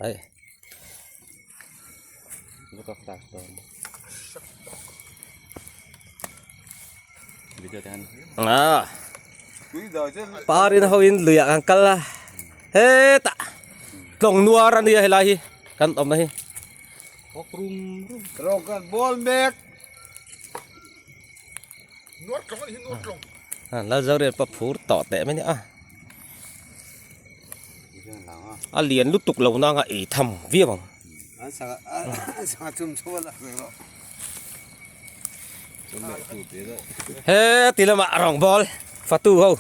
Ai. À. Parin ho in luiah kan kal a hetah tlawng nuar a nia helai hi kan awmna hi. Lalzorian pawh phur tawh teh mai a ni a. A lian lutuk lo nanga ei tham viau ang. He ti lamah rawngbawl fatu ho.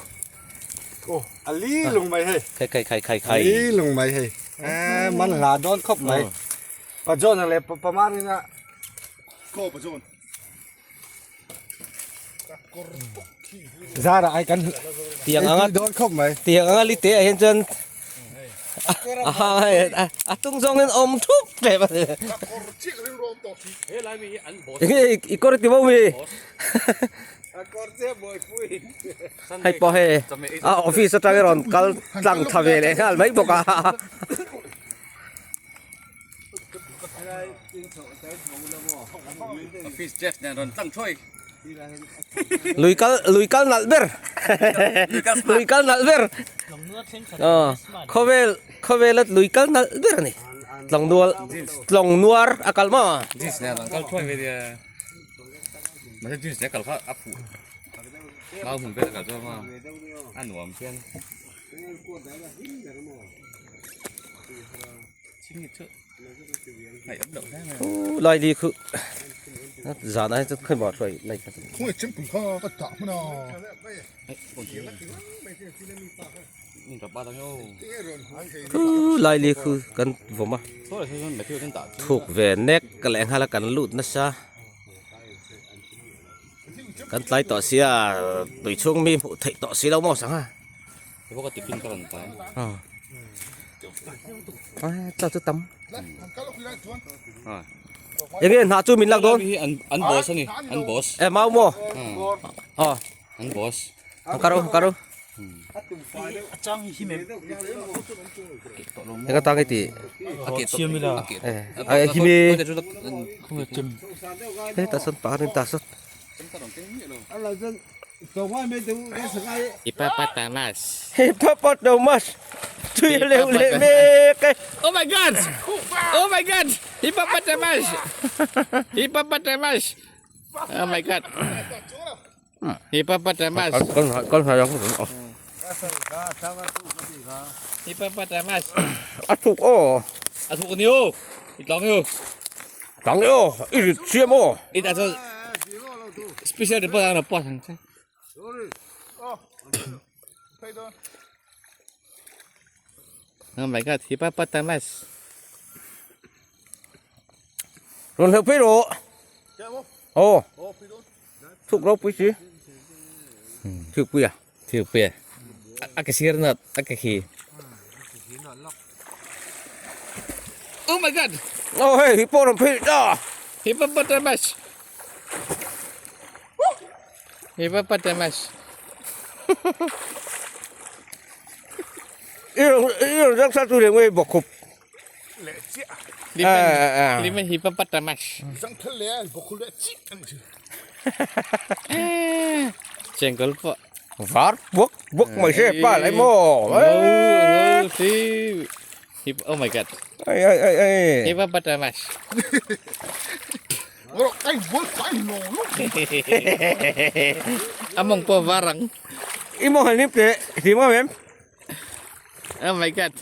A li lung mai hei. Khai khai khai khai khai. A li lung mai hei. Man hla dawn khawp mai. Pa John-a leh Pa Marina. Ko Pa John. Zara ai kan tiang anga dawn khawp mai. Tiang anga li te ah hian chuan a hang a a tung zawng in awm thup tep a ni. Enge i kawr ti bo mi. Hei pawh hei a office atang i rawn kal tlang tha ve leh nghal mai bawk a. Lui kal lui kal nalh ber lui kal nalh ber aw khawvel khawvela lui kal nalh ber a ni tlawng nual tlawng nuar a kal maw Lai li khu zan ai chu khai bawt rồi lai khu lai li khu kan vawm a thuk ve nek ka leh nghal a kan lut nasa kan tlai tawh sia tui chhung mi hmuh theih tawh si lo maw sangha. Tla chu tam enge hnah chu min lak dawn an boss ani an boss e mau maw aw an boss karo karo enga tang iti e himi he ta sawn parin ta sawn Hippopotamus. Hippopotamus. Chui leu leh mek e. Oh my god! Oh my god! Hippopotamus. Hippopotamus. Oh my god. Hippopotamus. Kan kan kan Hippopotamus. A thuk aw. A thuk ni o. I tlang ni o. Tlang ni o. I rit siam aw. I ta chuan special report ang report ang che. Oh my god, hippopotamus. Rawn hleuh phei rawh. Aw. Thuk ropui si. Thukpui a. Thukpui a. A ke sir nat, a ke khi. Oh my god. Oh hei, hippo rawn phei ta. Hippopotamus. Hippopotamus. I rawn i rawn zak sa tu leh ngei bawk khup. Lima hippopotamus. Jengkol pawh. Var buak buak mai se pa lai maw. Oh my god. Ai ai ai ai. Hippopotamus. Among pawh var ang. I maw han ip teh ti maw em. Oh my god.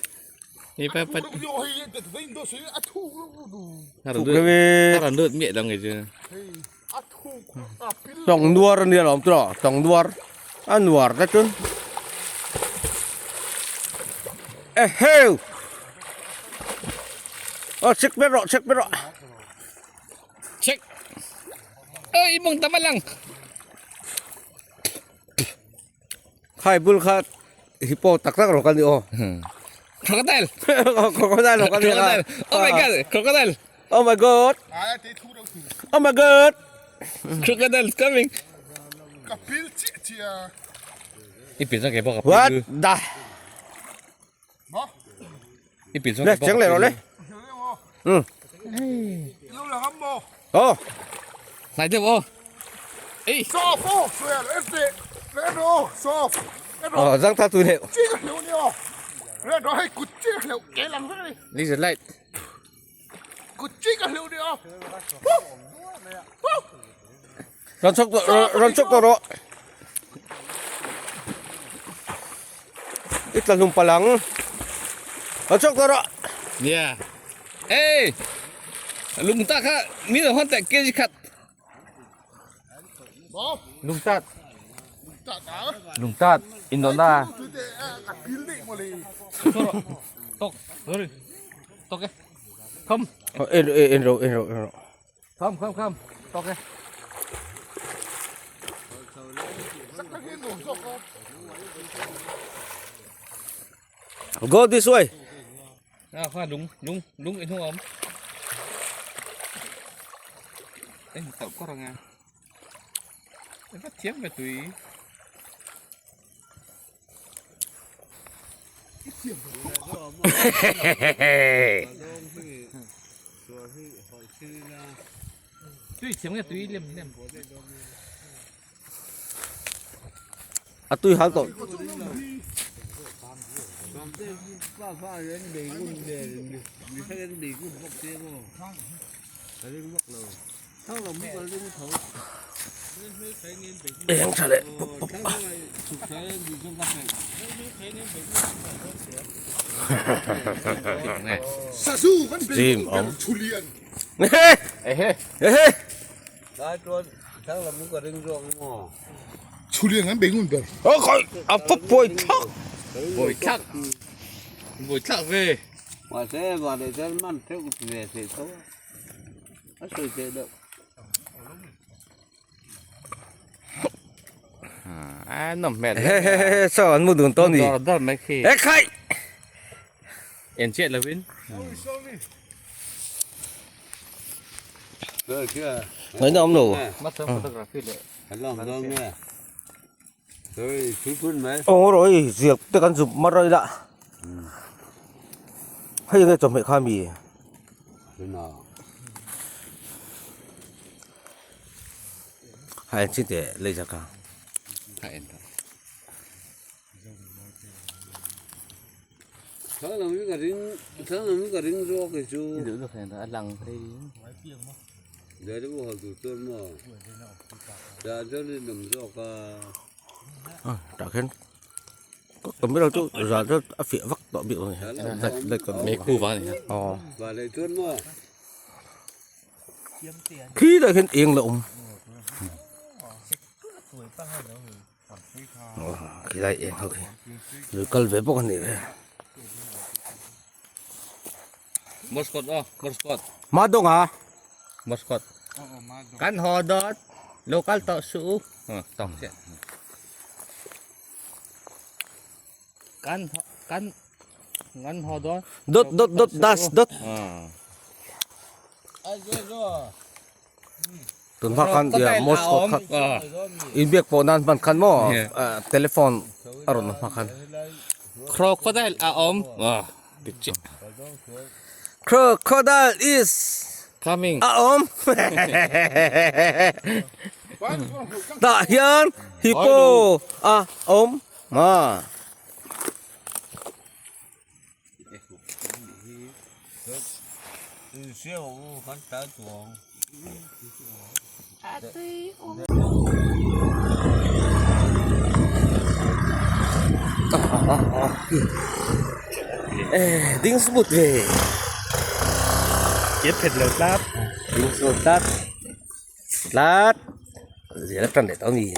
Hippopotamus. A rawn lut miah lo nge chu. Tawng nuar a nia lawm chu aw tawng nuar a nuar te chu eheu aw chek ber rawh chek ber rawh check ơi mong tama lang khai bul kha hippo tak tak rawh ka ni aw crocodile crocodile rawh ka ni crocodile oh my god crocodile oh my god oh my god crocodile is coming what the le cheng leh rawh le. Ừ. Ô. Này tiếp ô. Ê. Ờ, răng ta tui hiệu. Đi giật lại. Run chok run chok to ro. Ít là lùng palang. Run chok to ro. Yeah. Ê. Lùng ta kha, mi là hoàn tại kia gì khát. Lùng ta. Lùng ta, Indona. Tok, sorry. Tok eh. Không. En en ro en ro en ro. Không không không. Tok eh. Go this way. À, khoan đúng đúng đúng in không? Ê, tao có rồi nghe. Em bắt chiếm về tùy. Tùy chiếm cái tùy liềm liềm. À tôi hal to. Eng tha le. Jim om. Ê hê. Ê hê. Ơ khỏi, à phấp bồi thóc. Bồi thắc. Bồi thắc về. Mà thế mà để cho man theo về thì tốt. Nó sôi thế được. À, nó mẹ. Hê hê hê, sao anh mua đường to nhỉ? Đó đó mấy khi. Ê khai. Em chết là vin. Rồi chưa? Nói nó ông đủ. Mất sớm photography lệ. Lòng không nghe. Rồi chú phun mấy. Ồ rồi, diệp tôi cần chụp mất rồi đã. Hay cái chuẩn bị khai mì. Thế nào? Hay xin để lấy ra cả. Thế là mấy cái ring, thế là mấy cái ring rô cái chú. Giữ được này nó lằng thấy. Để nó vào tủ tuôn mà. Dạ cho nên nằm rô cả. Đã khen. Có cầm biết đâu chú, giờ nó phía vắc tọ biểu này. Đây đây còn Mấy khu vào này. Ờ. Và lại tuôn mà. Khi đã khen yên là ông. Khi đây yên ok. Rồi cân về bốc này. Moscot oh, Moscot. Mà đông à? Moscot. Kan ho dot local to su. Tong chết. Kan kan ngăn ho dot. Dot dot dot das dot. Tuần hoa khan dia Moscow khan. In biak po nan ban khan mo telephone aron ma khan. Crocodile a om. Ah, bitch. Crocodile is coming. A om. Ta hian hippo a om ma. Ding smooth về. Chết thịt lợt lát. Ding smooth lát. Lát. Gì lát trần để tao nghỉ.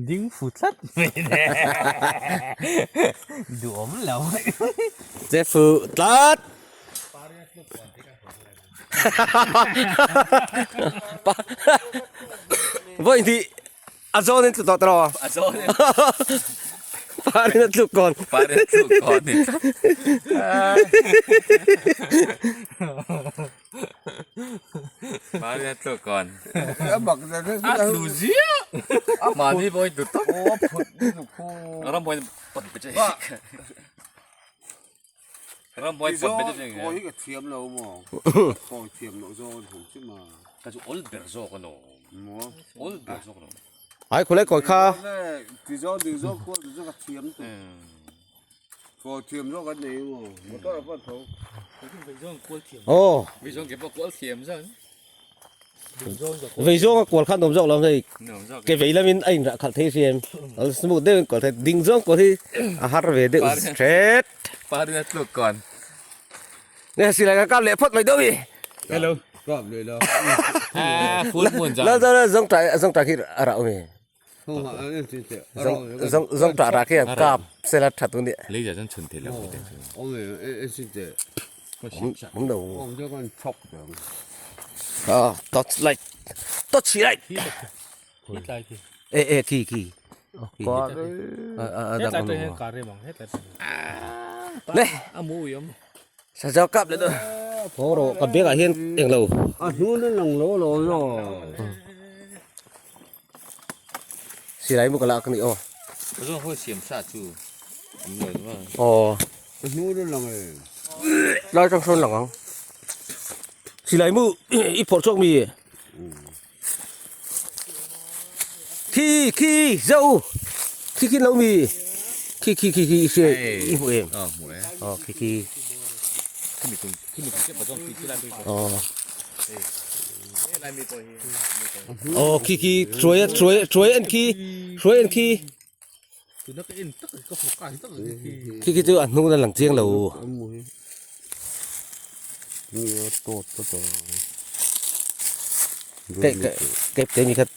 Ding phụt lát. Đủ ốm lâu. Dễ phụ lát. Vậy thì Azon nên tụt tao. Azon. Pare na tluk kon. Pare tluk kon. Pare tluk kon. À lù gì á? Mà đi bôi tụt tóc. Nó bôi bật bật. Rambuai pawt bet Ti kawi hi ka thiam lo maw? Kawi thiam loh zawk an hmu chim a. Ka chu awl ber zawk a lawm. Maw? Awl ber zawk a lawm. Ai khulai kawi kha. Ti zawk ding zawk kual ti zawk ka thiam tu. Kawi thiam zawk an nei maw? Motor a pan tho. Aw. Vei zawng ke pawh kual thiam zawk. Vei zawnga kual kha nuam zawk lo hei ke vei lamin a inrah khalh thei hriam smooth deuhin kual thei ding zawng kual hi a har ve deuh hret. Parin a tluk kawn. Nge silai kan kap leh phawt mai deuh i. Hello. Kap leh lo. Full moon zan. Lal zawng zawng ta zawng ta khi a rah awm e. Zawng zawng ta rah khi an kap sela tha tu nia. Lei zah chuan chhun thei lo. Awm e en sin teh. Awm lo. Awm chu kan chhawk teh ang. Ah torch light torch light. E e khi khi. A dang awm lo. Ne. A mu ui awm. Sa kap leh dawn. Haw rawh ka bag ah hian englo. A hnun a lang lo lo zawk. Silai mu ka lak a ni aw. Ka zawng hawi siam sa chu awm lo ma. Aw. Ka hnu na lang e. Lai tang sawn lang ang. Silai mu i phawrh chhuak mi. Khi khi zo. Khi khi lo mi. Khi khi khi khi i hria i hmu em. Aw hmu e. Aw khi khi. Khi mi tum khi mi tum che pa zawng khi khi lai pawh. Aw. Lai mi pawh hi. Aw khi khi hruai hruai hruai an khi hruai an khi. Khi khi chu a hnung a lang chiang lo. Kei kei kei mi khat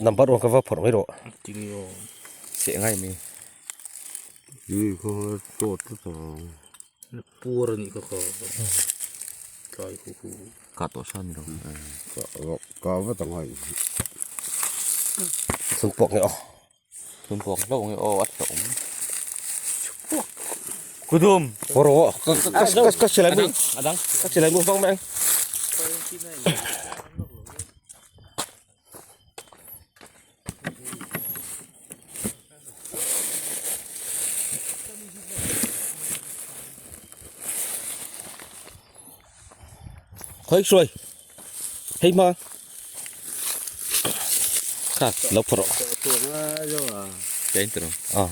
number one ka va phawrh mai rawh. Seh ngai mi. Puar a nih kha kha tlai hu hu. Kah tawh sa ni lo. Ka vat ang hai. Thun puak nge aw. Thun puak hlauh nge aw a hlauh awm. Kudum. Hawraw ka ka ka ka silai mu. Adang. Ka silai mu vang mai ang. Khoi suai hei ma kha lo phawrh rawh à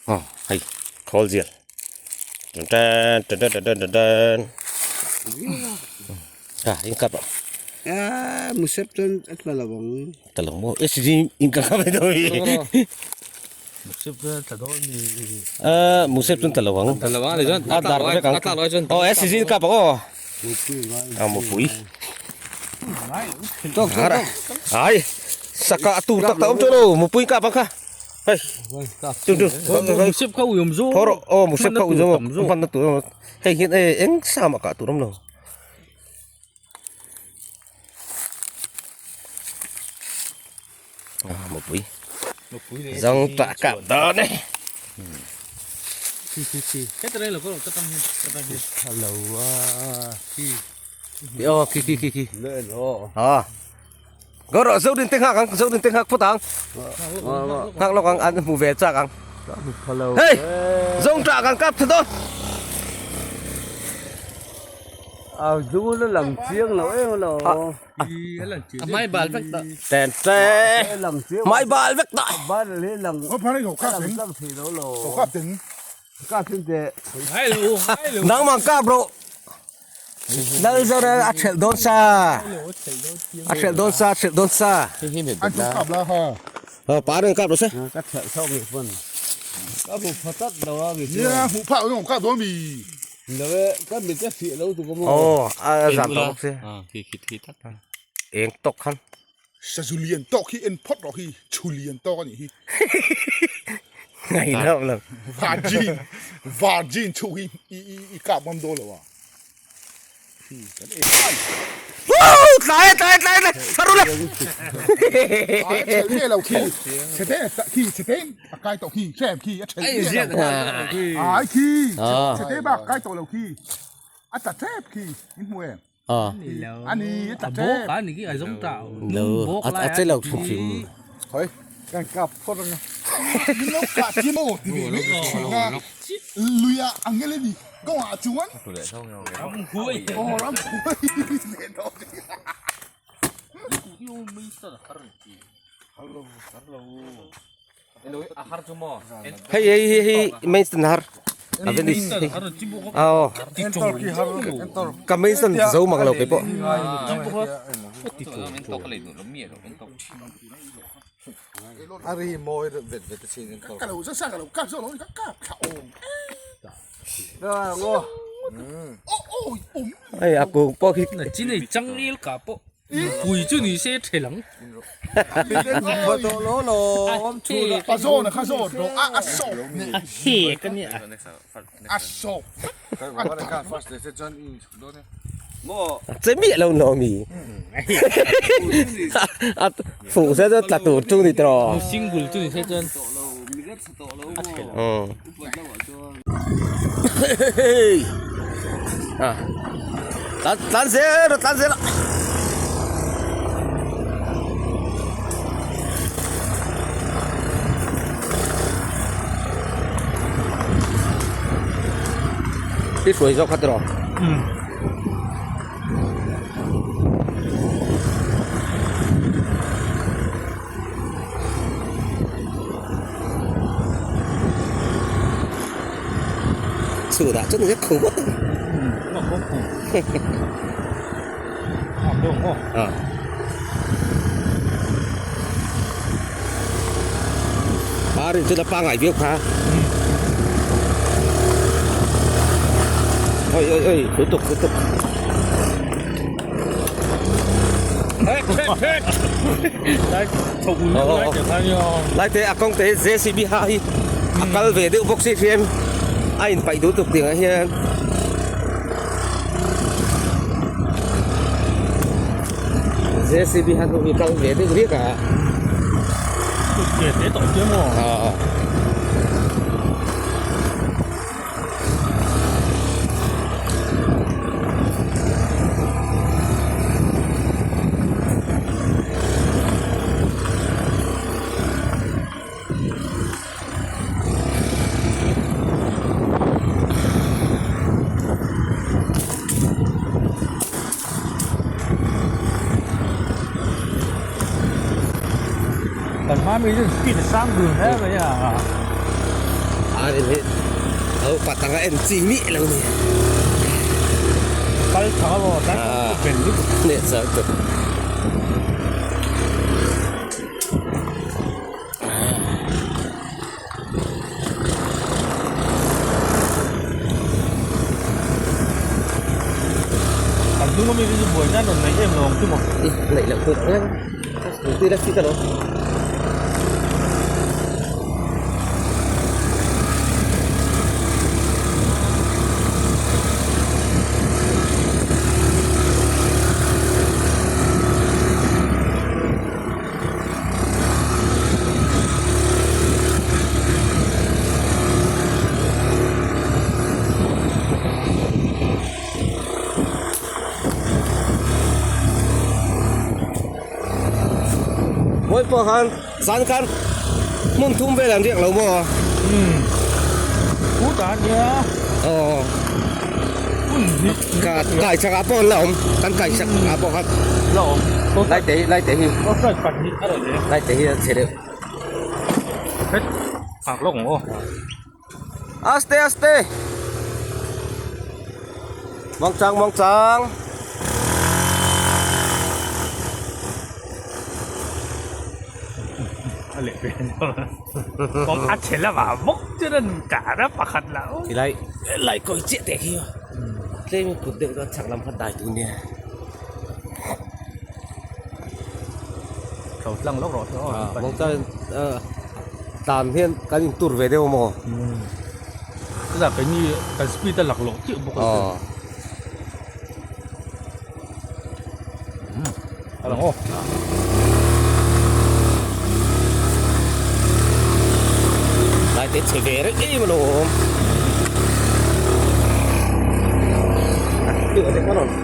à hei khawl zial tan tan tan tan tan tan tan à in cặp ạ À, một xếp chân ít mà là bằng. ta lòng mua SG in cặp này thôi à một xếp chân ta lòng Ta lo ang chuan. à dar vek ang A tlak lo chuan. oh SG in cặp ạ à một phủi ai saka tu tak tak om chu lo một phủi cặp ang kha hei chung chung Sip kha ui awm zawk. Thawh rawh aw musep kha ui zawk a hmanna tur a hei hian e eng sa mah kah tur awm lo. Ah mupui zawng tah kap dawn e. Aw khi khi khi khi ah Có rồi dâu đến tên hạc ang dâu đến tên hạc phút ang hạc lọc ang ăn mù về chạc ang hey dông trạc ang cắp thật thôi À, chú nó làm chiêng là em là. Mai bal vek ta. Tèn tè Làm chiêng. Mai bal vek ta Ba là lên làm. Có phải là cáp tính. Làm thì đó là. Cáp tính. Cáp tính tệ. Nang mang cáp rồi Lal zo ra a thel don sa a thel don sa thel don sa Anh chú cáp là ha. ờ pá đừng cáp rồi xe Cắt thẹn sau bị phần. Các bộ phật tắt đầu bị. Nha, hủ phạo nó cáp đó mì. Rồi, các bị cái phị lâu tụi có ồ à giảm tốc xe À khi khi khi tắt. eng tok khan Sa chú liền to khi en pot rồi khi chú liền to nhỉ. ngày nào là Virgin, Virgin chú hi i i i cáp mâm đô rồi à. Lại lại lại lại sao rồi Ai nghe là khi, sẽ thế khi sẽ thế, cái tổ khi xem khi, ai khi, sẽ thế bạc cái tổ là khi, à ta thép khi, những mùa ờ anh đi ta A thép. bawk a ni khi a zawng tah. lơ à à chơi lâu phim phim Thôi. Kan kap phawt ang a. Min lo kah chi maw ti ve mai thin a. Luia angel a ni kawngah chuan. Ramhuai. Aw ramhuai leh dawn. Hei hei hei hei Mainstan har Avenis hei aw ka Mainstan zo mang lo keipawh. Hei a kung pawh khi Pui chu ni se thel ang. Pa zawn a kha zawn rawh a a sawp nih. A hek a nia. A sawp. Che miah lo no mi. A fuh se chu tla tur chu ni tawh. Single chu ni se chuan a thel ang. Tlan tlan zel a tlan zel a. I hruai zawk kha tiraw? Chhunah chuan nge khu ngawt ang. A rin chuan a pangai viau kha. Oi oi oi, lutuk lutuk. Lai te a kawng te hi JCB ha hi a kal ve deuh bawk si hriam a in paih duh tuk tih ah hian JCB ha hi kal ve deuh riak a. A rin hi lo pat anga en chi miah lo ni. Kal thang a maw tlai kawng chu bel lutuk. Neh char tuk. Kan hnung ami te chu buai nan rawn neih em lo ang chu maw. Neih loh tur ang em. Tui la si ta lo. Vawi pawh khan zan khan hmun thum vel an riak lo maw? Chutah nia. Aw. Ka kai chak ah pawh an la awm kan kai chak ah pawh khan la awm. Lai te hi lai te hi. Pahnih a rawn leh. Lai te hi a chhe deuh. Het nghak lawk ang aw. Aste aste. Muangchang muangchang. A leh ve kawng a chhe lamah bawk chuan an kar a pakhat lah aw. Tilai lai kawi chiah teh khi tlem in kut deuh chuan chhak lam kha dai tur nia. Tho tlang lawk rawh se aw. Muangchang tlan hian kan in tur ve deuh maw. Chutah keini kan speed a laklawh chiah bawk a. Lai te chhe ve reng em alawm.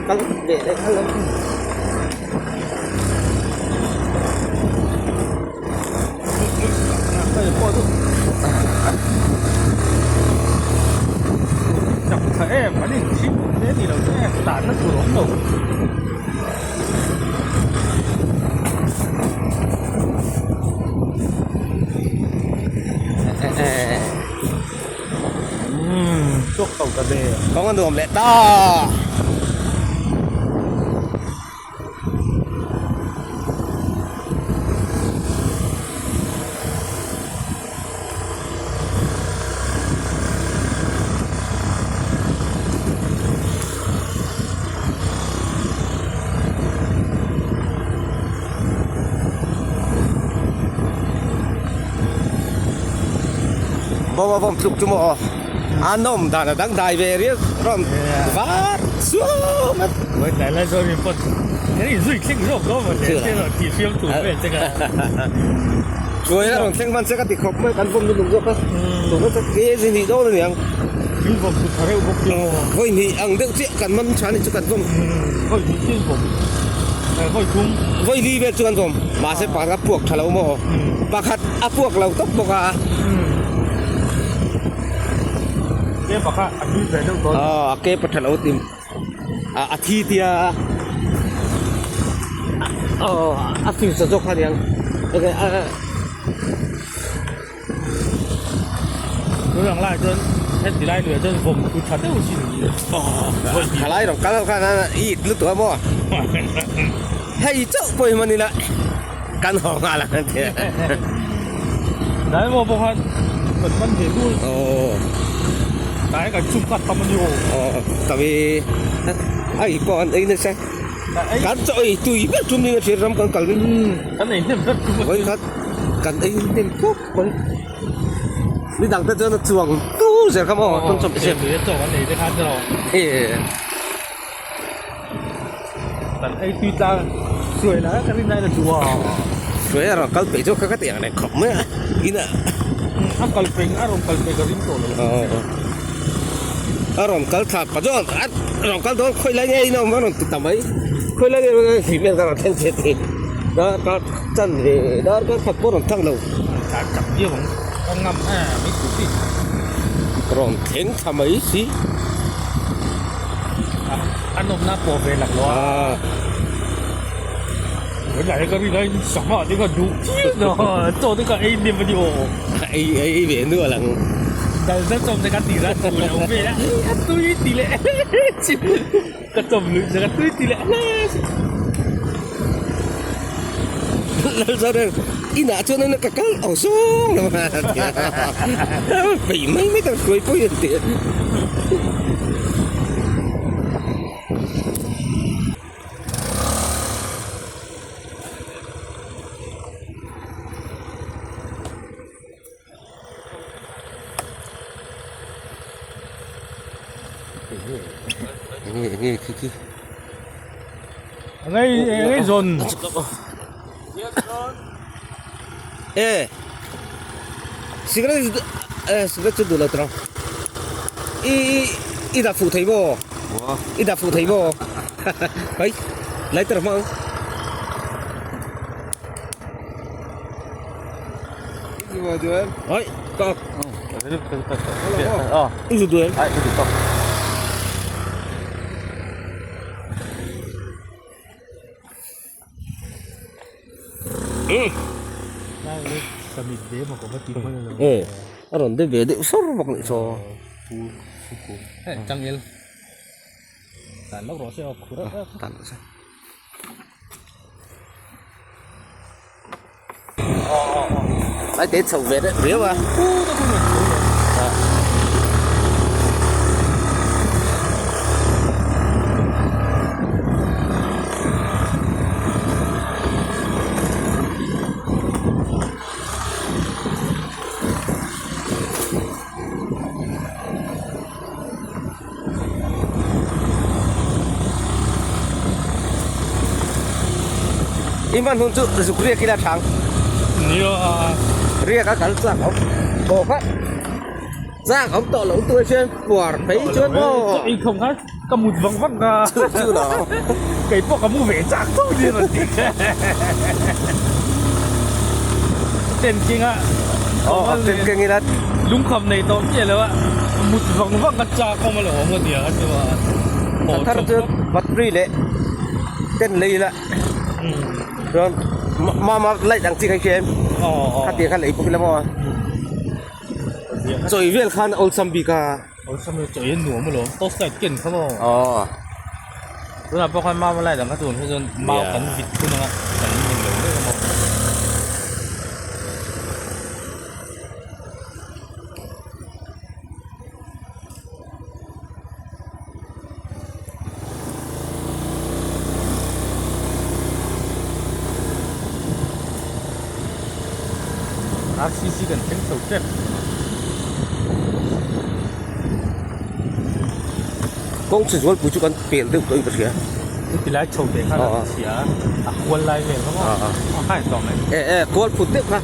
Kal ve leh kal lo. Chak tha em an inthim hle ni lo te tahna tur awm lo. Kawng a nuam leh ta. Bawm a bawm tluk chu maw a nawm dan a dangdai ve riau rawn var suam a. Tlai lai zawng in pawt kan in zui thleng zawk dawn maw le te rawn tih fiam tur vel che ka. Chuai a rawn thleng hman che ka ti khawp mai kan vawm lutuk zawk a tuna chu ke zin hnih dawn a niang. Thil vawm chu tha reuh bawk chu. Vawi hnih ang deuh chiah kan man tha ni chu kan vawm. Vawi hnih thil vawm vawi thum. Vawi li vel chu kan vawm mahse pakhat a puak tha lo maw pakhat a puak lo tawp bawk a. Ke pakhat a tui ve deuh dawn. Aw a ke pakhat lo tim a thi tia aw a fuse zawk kha niang. Tun ang lai chuan heti lai luiah chuan vawm thu tha deuh sin Tha lai rawng kal khan a it lutuk a maw hei chauh pawh hi hman ila kan haw nghal ang an ti a. Tlai maw pawh khan kan man ve dul. Tlai kan chhung kha tam a ni aw. Aw tam i a i pawh an ei nasa. Kan chaw ei tui ber tum ning a thir ram kan kal Kan ei hnem ber tum a. Vawikhat kan ei hnem khawp mai. Ni dang te chuan a chuang tu zel kha maw tawn chawp zep. Tui a chaw kan ei te khan chu. Kan ei tui tlang hruai lai ka rin ain a duh a. Hruai a rawn kal peih chu kha ka ti ang reng khawp mai a inah. A kal peih a rawn kal peih ka ring tawh lo. A rawn kal thla pa chuan a rawn kal dawn khawi lai nge in a awm a rawn ti ta mai. Khawi lai nge hri vel ka rawn thleng che ti. Darkar chan ve darkar khat pawh rawn thang lo. Tlan chak viau ang ka ngam em mai tur chi. Rawn thleng thla mai si. A nawmna pawh ve lak lo a. Tunah hian ka rin aiin sangha te kha duh chiah lo a chaw te kha ei hnem a ni aw. Ei ei ve nual ang. Dal dal chawm te kha tih ran tur lo vel a a tui ti leh ka chawm luih zawk a tui ti leh hle si. Lal zawk reng inah chuan an ka kal aw zawng lo a tia peih mai mai tak hruai pawhin an ti. Enge enge khi khi. Ngay ngay dồn. E cigarette e cigarette chu duh lo tawh i i dah fuh thei maw i dah fuh thei maw hai lighter hmang hai ka i zu duh em E a rawn de ve deuh sawr bawk nih chaw ai te chho ve deuh riau a. I hman hun chu zuk riak ila thang. Nia. Riak a kal chak awm tawh kha. Chak awm tawh loh tur chuan puar phei chuan maw. Ei khawm kha ka mut vang vang a. Chu chu lo. Kei pawh ka mu ve chak tho ni rawn ti. Tent kinga. Aw chem keng ila. Lungkham nei tawh miah lo a, mut vang vang a chak awm alawm ka tia ka chu a. A thar chu battery leh ten lei ila chuan mama light ang chi kha i hria em? Kha tiang kha lei bawk ila maw? Chawi vel khan awlsam bik a. Awlsam lo chawi a nuam alawm torch light ken kha maw? Aw. Tunah pawh khan mama light ang kha tun hi chuan mau kan vit thun anga kan eng lo mek a maw. RCC kan thleng chho tep. Kawng chhe zualpui chu kan pel deuh tawh in ka hria. Chuti lai chho teh khan a chhia a, a kual lai vel kha maw a khai tawh mai. E e kual phut deuh kha.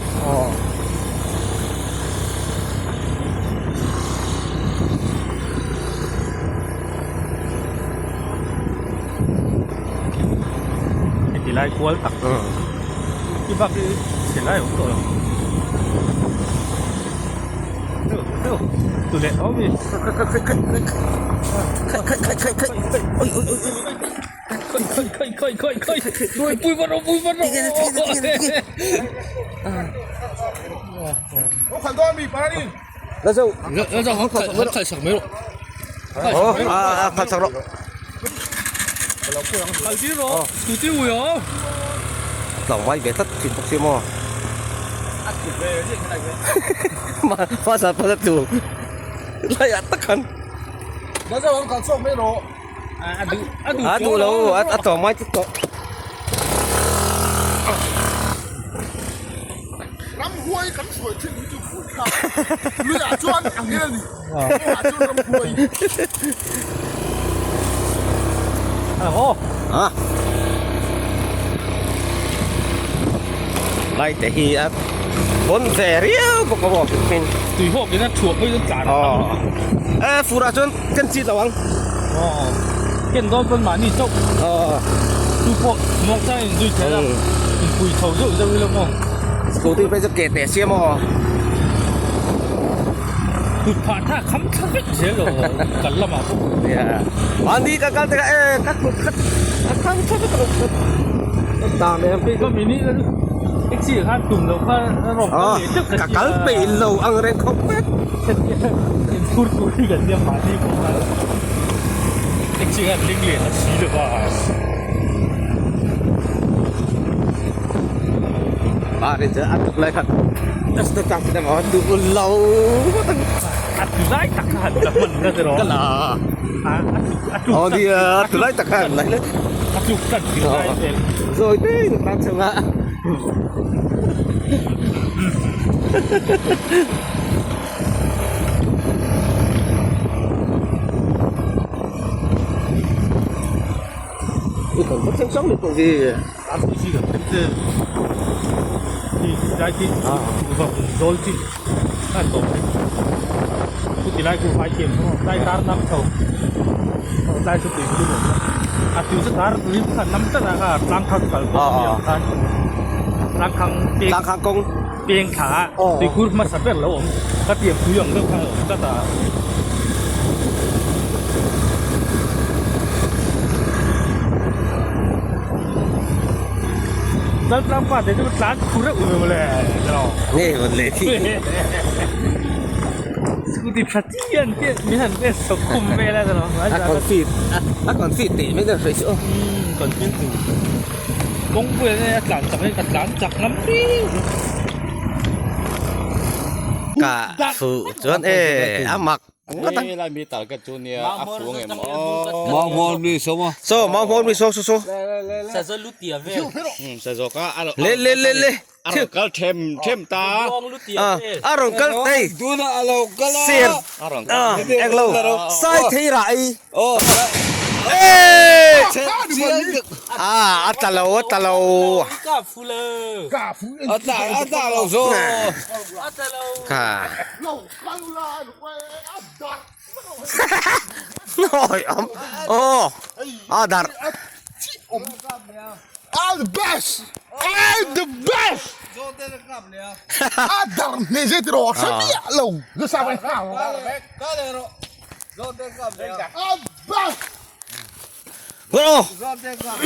Heti lai kual tak hi bak hi chhe lai a awm tawh lo. Tu leh awm i. La zo. Aw a khalh sak rawh. Tlangval ve tlat thin bawk si maw. Hmasa hmasa tu lai ah tak khan. A duh lo a tlawm ngai tlat tawh. Ramhuai kan hruai thin hi chu pui thlak luiah chuan ang hian a ni kawngah chuan ramhuai. Lai te hi a pawn ve riau bawk a maw hmin. Tui hawk in a thuah mai chuan tlan a tam lutuk. E fur ah chuan ken chi lo ang. Ken dawn pawn mahni chauh. Chu pawh muang chang in zui thei a inpui chho zeuh zeuh ila maw. Scooty phei chu ke teh sia maw. Kut phah tha kham thla vek zel lo kal lamah pawh. Mahni ka kal teh a e ka kut kha a kham thla vek lo. Ta me Kei ka mini la chu taxi ah khan tum loh kha a rawng kal leh teuh ka kal peih lo ang reng khawp vek. In phur tur hi kan nia mahni pawh khan taxi khan ling leh a si lova. Ba rin chu a tuk lai khan just ta chang emaw duh lo A tu lai tak kha han la hman na tiraw. Ka la. A tluk Aw nia a tu lai tak kha han la hle. A tluk tan tir lai vel. Zawi te in a tan chhung a. I kan va thleng sang lutuk hi. RCC kan thleng che khi lai khi zawl chi a tawp mai chuti lai chu vai thiam chu tlai tar nam chho tlai chu tui chu nuam a tui chu tar tui kha nam tlat a kha tlang khang kal pawh a nia khan tlang khang tlang khang kawng peng thla a tuikhur hmasa ber lo awm ka tiang tui ang deuh khan a awm tlat a. Chaltlang pa te chu tlan khu reuh ve mawle nge rawn leh thi scooty tha chi an te min han en chho khum vel a a confi a confi teh mai deuh hraih chu confi tu kawngpui ah a tlan chak in ka tlan chak ngam riau ka fuh chuan e a mak ngawt ang Helai mi target chu nia a fu ang em aw. Mau hmawr mi so maw. So mau hmawr mi so so so. Sazaw lutia vel. Sazaw kha a Le le le le. A rawn kal them them ta. A rawn kal hei. Tuna a lo kal a. Sir. A rawn kal. Eng lo. Sai thei rah ei. Aw. A a tla lo a tla lo. Ka fu lo. Ka fu. A tla a tla lo zo. A tla lo. Kha. Oi om. Oh. A dar. I'm the best. I'm the best. A dar hne zet rawh hre miah lo nasa vai nghal. A bak. Bro.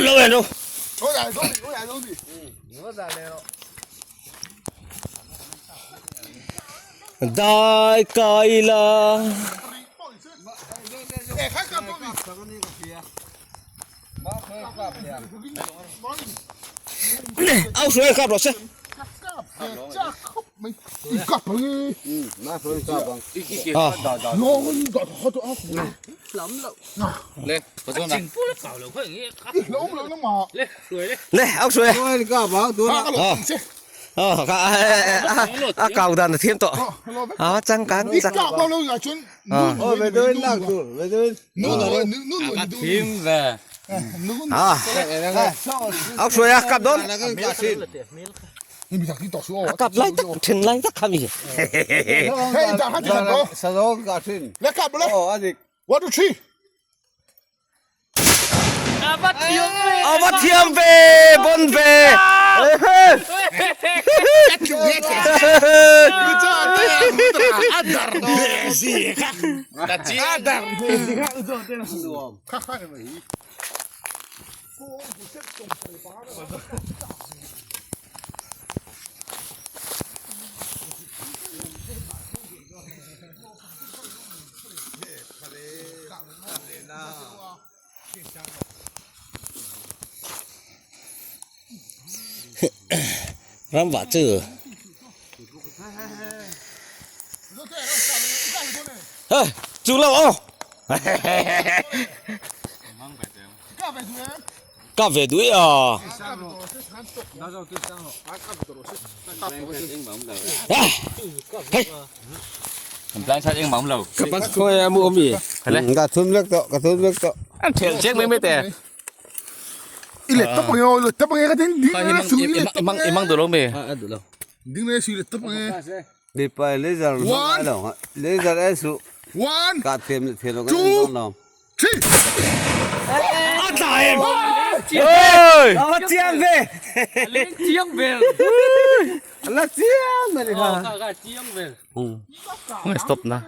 Lo en ro. Dai kai la. Au suai kap rawh se. Le au suai. A kau dan a thiam tawh. A changkang chak. Ốc suối à, cặp đón. A cặp lai tak, then lai tak khami. A va thiam ve, bon ve. Ram vah chu. Hey, chu lo aw. Ka ve duai a. Hey. Ka pan khawi a mu awm i. Ka thum vek tawh, ka thum vek tawh. An thelh chiang mai mai te. I let tawp ang e aw, let tawp ang e ka tin ding le su i let tawp ang e. I mang duh lo mi? A duh lo. Ding le su i let tawp ang e. Mipa laser One. Laser e su. One. Ka them le them lo ka Two. lo. Three. A tla em. Oi! A chiang ve. Chiang vel. La chiang mani Kha kha chiang vel. Stop na.